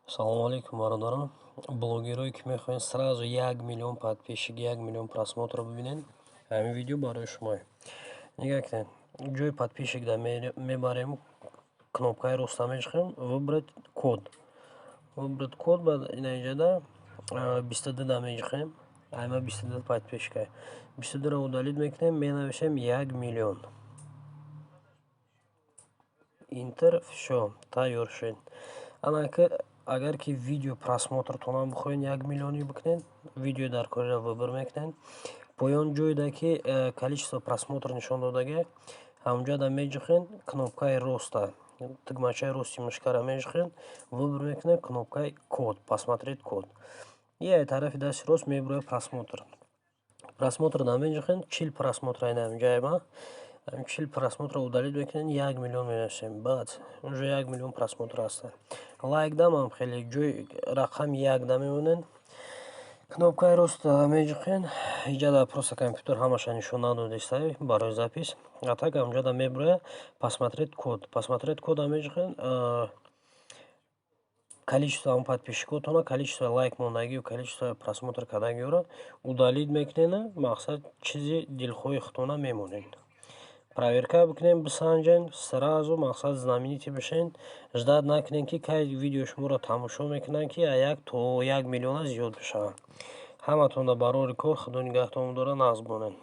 Салому алейкум, бародарон, блогерое ки мехоҳед сразу 1 миллион подписчик, 1 миллион просмотр бибинед, ҳамин видео барои шумое. Нигоҳ кунед, ҷои подписчик да мебарем, кнопкаи роста мечиқем, «Выбрать код», «Выбрать код». Баъд ина инҷода 22 да мечиқем. Айма 22 подписчика, 22-ро удалить мекунем, менависем 1 миллион, Enter. Всё, тайёр шуд. Анака агар ки видео просмотртонам бихоҳед 1 миллионӣ бикунед, видеои даркориро выбор мекунед. Поён ҷойда ки количество просмотр нишон додагӣ, ҳамонҷода меҷиқед, кнопкаи роста, тугмачаи рости мышкаро меҷиқед, выбор мекунед кнопкаи «Код», «Посмотреть код». И тарафи дасти рост мебурояд просмотр. Просмотр да меҷиқед, 40 просмотр айна ҳаминҷои ма, 40 просмотрро удалить мекунед, 1 миллион менависем. Баъд уже 1 миллион просмотр ҳастанд. Лайк дамам хеле ҷои рақами як да мемонед, кнопкаи роста меҷиқед. Иҷода просто компютер ҳамаша нишон надодистай барои запись, а так ҳамонҷода мебурояд «Посмотреть код». «Посмотреть код» а меҷиқед, количество ҳамон подписчикотона, количество лайк мондагию количество просмотр кардагиҳоро удалить мекунед. Мақсад, чизи дилхоҳи худтона мемонед. Проверка бикунед, бисанҷед, сразу мақсад знаменитый бишед. Ждать накунед, ки кай видеои шуморо тамошо мекунанд, ки як то 1 миллиона зиёд бишавад. Ҳаматонро барори кор, Худо нигаҳтон дорад, нағз бонед.